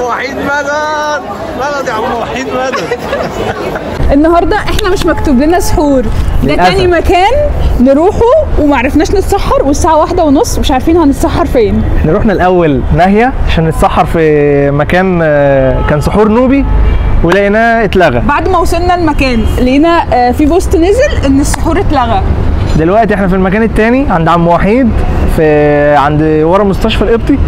وحيد مدد، مدد يا عم وحيد مدد. النهارده احنا مش مكتوب لنا سحور، ده تاني مكان نروحه ومعرفناش نتسحر، والساعة 1:30 مش عارفين هنتسحر فين. احنا رحنا الاول ناهيه عشان نتسحر في مكان كان سحور نوبي ولقيناه اتلغى. بعد ما وصلنا المكان لقينا في post نزل ان السحور اتلغى. دلوقتي احنا في المكان التاني عند عم وحيد في عند ورا مستشفى القبطي،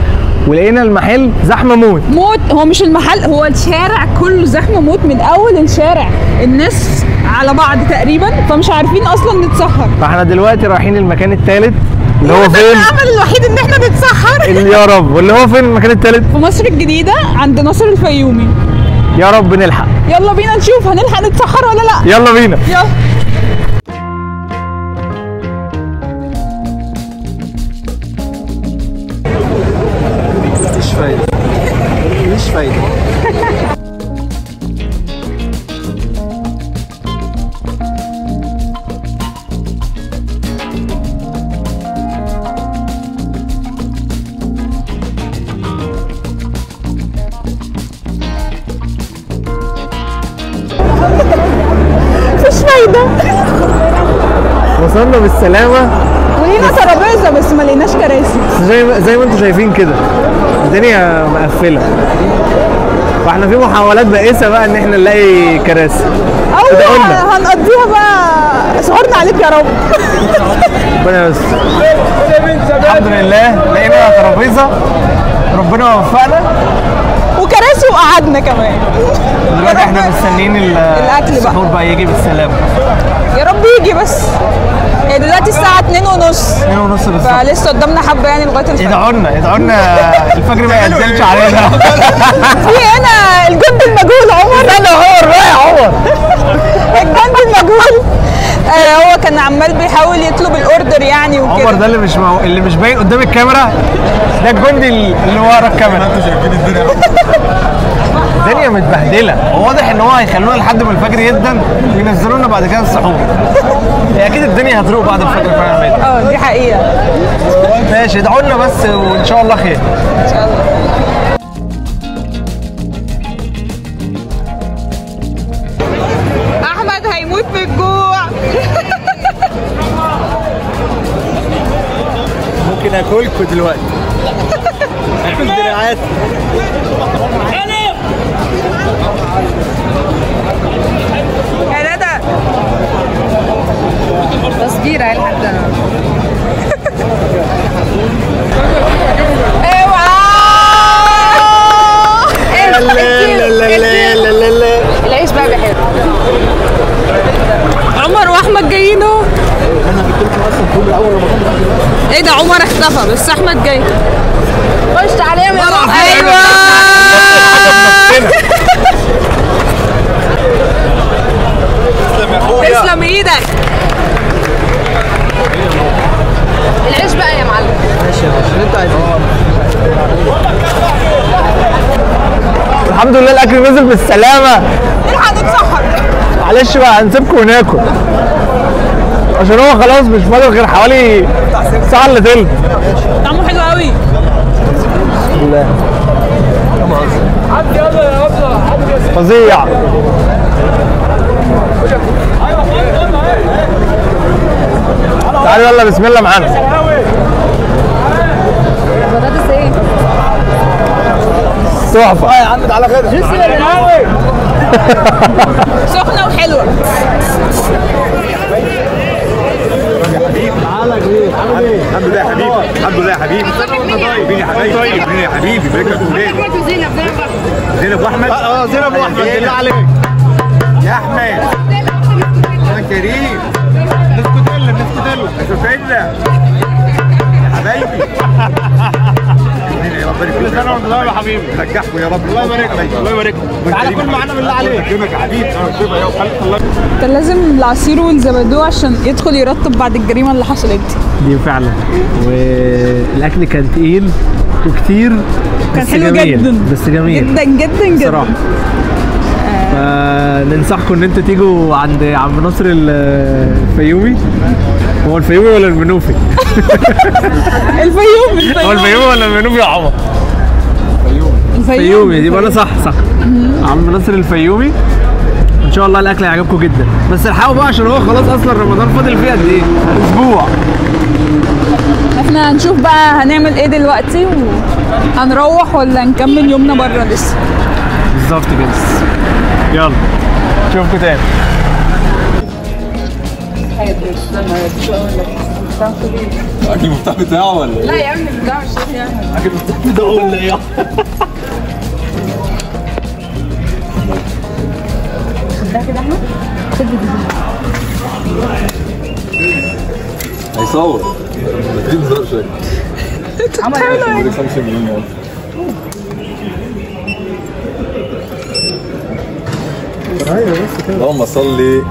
ولقينا المحل زحمة موت موت. هو مش المحل، هو الشارع كله زحمة موت، من اول الشارع الناس على بعض تقريبا، فمش عارفين اصلا نتسحر. فاحنا دلوقتي رايحين المكان الثالث اللي هو فين؟ الامل الوحيد ان احنا نتسحر. اللي يا رب. واللي هو فين المكان الثالث؟ في مصر الجديدة عند ناصر الفيومي. يا رب نلحق. يلا بينا نشوف هنلحق نتسحر ولا لا. يلا بينا. يلا. مفيش فايدة، مفيش فايدة. مفيش فايدة. وصلنا بالسلامة ولقينا ترابيزة بس ما لقيناش كراسي. زي ما انتم شايفين كده الدنيا مقفلة، فاحنا في محاولات بائسه بقى ان احنا نلاقي كراسي. او هنقضيها بقى سحورنا عليك يا رب. ربنا يستر. الحمد لله لقينا ترابيزة، ربنا وفقنا، وكراسي وقعدنا كمان. دلوقتي احنا مستنيين الاكل بقى، السحور بقى يجي بالسلامة. يا رب يجي بس. هي دلوقتي الساعة 2:30. 2:30 بالظبط، فلسه قدامنا حبة يعني لغاية الفجر. ادعوا لنا ادعوا لنا الفجر ما ينزلش علينا. في هنا الجند المجهول عمر. استنى عمر بقى يا عمر. الجند المجهول هو كان عمال بيحاول يطلب ال order يعني وكده. عمر ده اللي مش باين قدام الكاميرا، ده الجندي اللي ورا الكاميرا. انتوا شايفين الدنيا، الدنيا متبهدله. هو واضح ان هو هيخلونا لحد ما الفجر يدا وينزلوا لنا بعد كده السحور. هي اكيد الدنيا هتروق بعد الفجر فعلا. اه دي حقيقة. ماشي، ادعوا لنا بس وان شاء الله خير. ان شاء الله. احمد هيموت من الجوع. ممكن اكلكوا دلوقتي. اكل دراعات. يا ندى تصدير هيلحق ده. اوعى. العيش بقى بحلو. عمر واحمد جايين اهو. ايه ده، عمر اختفى بس احمد جاي. خش عليهم يا رب. ايوه. تسلم ايدك. العيش بقى يا معلم. ماشي يا باشا اللي انتوا عايزينه. الحمد لله الاكل نزل بالسلامة. نلحق نتسحر. معلش بقى هنسيبكم وناكل عشان هو خلاص مش فاضل غير حوالي ساعة الا تلت. طعمه حلو قوي. بسم الله. فظيع. تعالوا يلا بسم الله معانا. بطاطس ايه؟ تحفة. يا عم تعالى كده. سخنة وحلوه. الحمد لله يا حبيبي، الحمد لله يا حبيبي. طيب يا حبيبي، طيب يا حبيبي. زينب زينب واحمد. زينب واحمد بالله عليك يا احمد. يا كريم نسكتلا نسكتلا نسكتلا يا حبايبي. كل سنة وانت طيب يا حبيبي. نجحكم يا رب. الله يبارك لك، الله يبارك لك. تعالى كل معانا بالله عليك. يكرمك يا حبيبي. كان لازم العصير والزبادو عشان يدخل يرطب بعد الجريمة اللي حصلت دي فعلا. والاكل كان تقيل وكتير، كان حلو جدا، بس جميل جدا جدا جدا صراحة. فننصحكم ان انتوا تيجوا عند عم ناصر الفيومي. هو الفيومي ولا المنوفي؟ الفيومي. هو الفيومي ولا المنوفي يا عمر؟ الفيومي. يبقى انا صح. عم ناصر الفيومي. ان شاء الله الاكل هيعجبكم جدا، بس الحقوا بقى عشان هو خلاص اصلا رمضان فاضل فيه قد ايه؟ اسبوع. احنا هنشوف بقى هنعمل ايه دلوقتي، وهنروح ولا نكمل يومنا بره لسه. بالظبط كده. يلا اشوفكم تاني. معاك المفتاح بتاعه ولا ايه؟ لا يا عم ده مش يعني معاك المفتاح بتاعه ولا ايه؟ خدها كده احمد، خد دي. هيصور دي بزرق شوية. عمل 5 مليون. ايوه بس كده. اللهم صلي.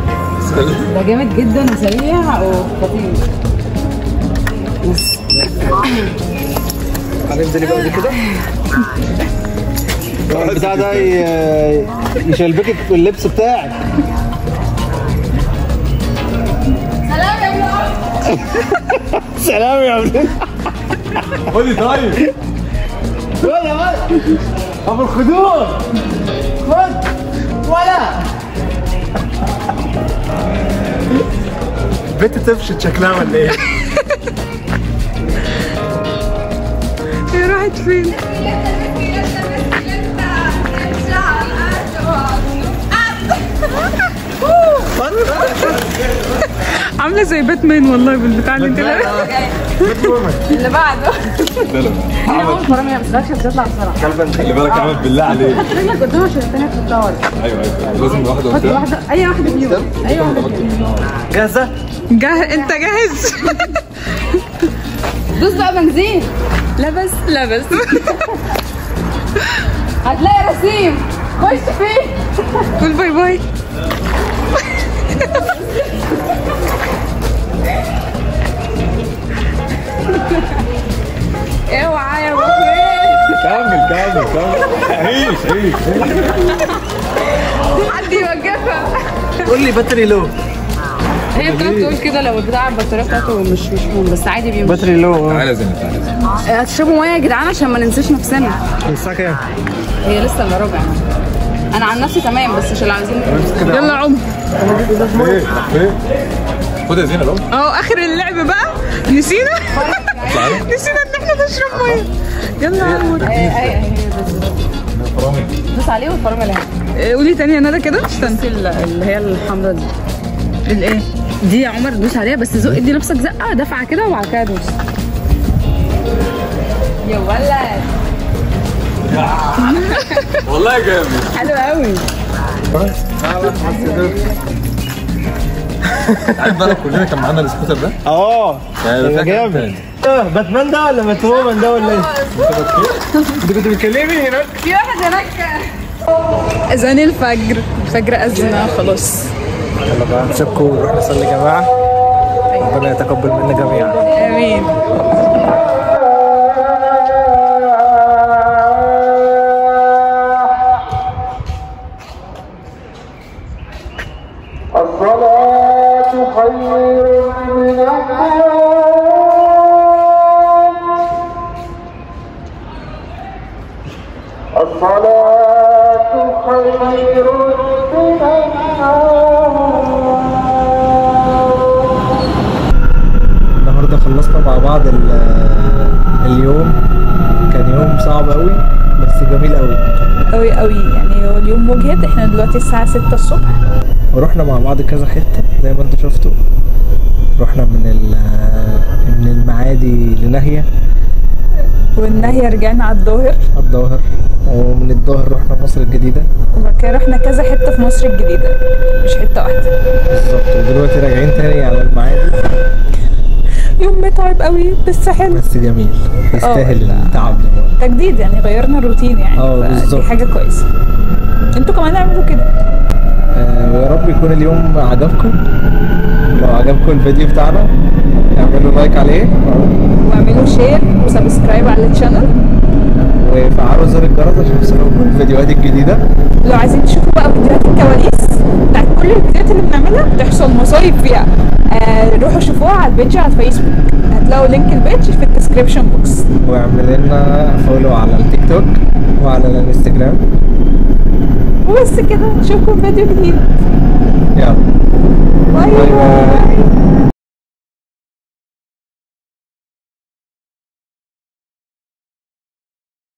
ده جامد جدا وسريع وخطير. هننزل بقى دي كده. البتاع ده يشلبكك اللبس بتاعك. سلام يا ابن. سلام يا ابن. خدي طيب. ولا ولا ابو الخدود. خد ولا البت تفشت شكلها ولا ايه؟ هي راحت فين؟ عامله زي باتمان والله بالبتاع اللي انت اللي بعده. انا فرامل بس ركشه بتطلع بسرعة. خلي بالك عامل بالله عليك. حط رجلك قدام عشان الثانية تطلع. ايوه ايوه لازم واحدة قدام. واحدة، اي واحدة فيهم. اي واحدة فيهم. جاهزة؟ انت جاهز؟ دوس بقى بنزين. لبس لبس. هتلاقي رسيم خش فيه. قول bye bye. اوعى يا ابو حميد. كمل كمل كمل. عيش عيش. حد يوقفها. قول لي battery low. هي بتقعد تقول كده لو البتاع البطارية بتاعته مش مشحون، بس عادي بيمشي. battery low. تعالى زينب تعالى زينب. هتشربوا مية يا جدعان عشان ما ننساش نفسنا. الساعة كام؟ هي لسه الا ربع. انا عن نفسي تمام، بس مش اللي عايزين. يلا عم. ايه ايه خد يا زينب اهو. اخر اللعب بقى. نسينا نسينا ان احنا نشرب مية. يلا يا عمر. ايه دوس عليه والفرامل اهي. قولي تاني يا ندى كده. استنى اللي هي الحمراء دي. الايه دي يا عمر؟ دوس عليها بس زق، ادي نفسك زقه دفعه كده وبعد كده دوس. يا ولد والله جامد. حلو قوي. عارف بقى كلنا كان معانا السكوتر ده؟ اه جامد. باتمان ده ولا باتومان ده ولا ايه؟ انت كنت بتكلمي هناك؟ في واحد هناك. اذان الفجر، الفجر اذن خلاص. يلا بقى نسيبكم ونروح نصلي يا جماعة. ربنا يتقبل منا جميعا. امين. الصلاة خير من النوم. الصلاة خير من النوم. النهارده خلصنا مع بعض اليوم. كان يوم صعب قوي بس جميل قوي قوي قوي، يعني هو اليوم مجهد. احنا دلوقتي الساعة 6 الصبح ورحنا مع بعض كذا حتة زي ما انتوا شفتوا. رحنا من المعادي لناهية، والناهية رجعنا على الظاهر، ومن الظاهر رحنا مصر الجديدة، وبعد كده رحنا كذا حتة في مصر الجديدة مش حتة واحدة بالظبط. ودلوقتي راجعين تاني على المعادي. يوم متعب قوي بس حلو، بس جميل، يستاهل التعب ده. تجديد يعني، غيرنا الروتين يعني، بالظبط، دي حاجة كويسة. انتوا كمان اعملوا كده. ويا رب يكون اليوم عجبكم. لو عجبكم الفيديو بتاعنا اعملوا like عليه، واعملوا share و subscribe على ال channel، وفعلوا زر الجرس عشان يوصلكم الفيديوهات الجديدة. لو عايزين تشوفوا بقى فيديوهات الكواليس بتاعت كل الفيديوهات اللي بنعملها، بتحصل مصايب فيها، روحوا شوفوها على ال page على الفيسبوك، هتلاقوا link ال page في ال description box. واعمل لنا follow على التيك توك وعلى الانستجرام. وبس كده، نشوفكم في فيديو جديد. يلا bye bye bye. bye.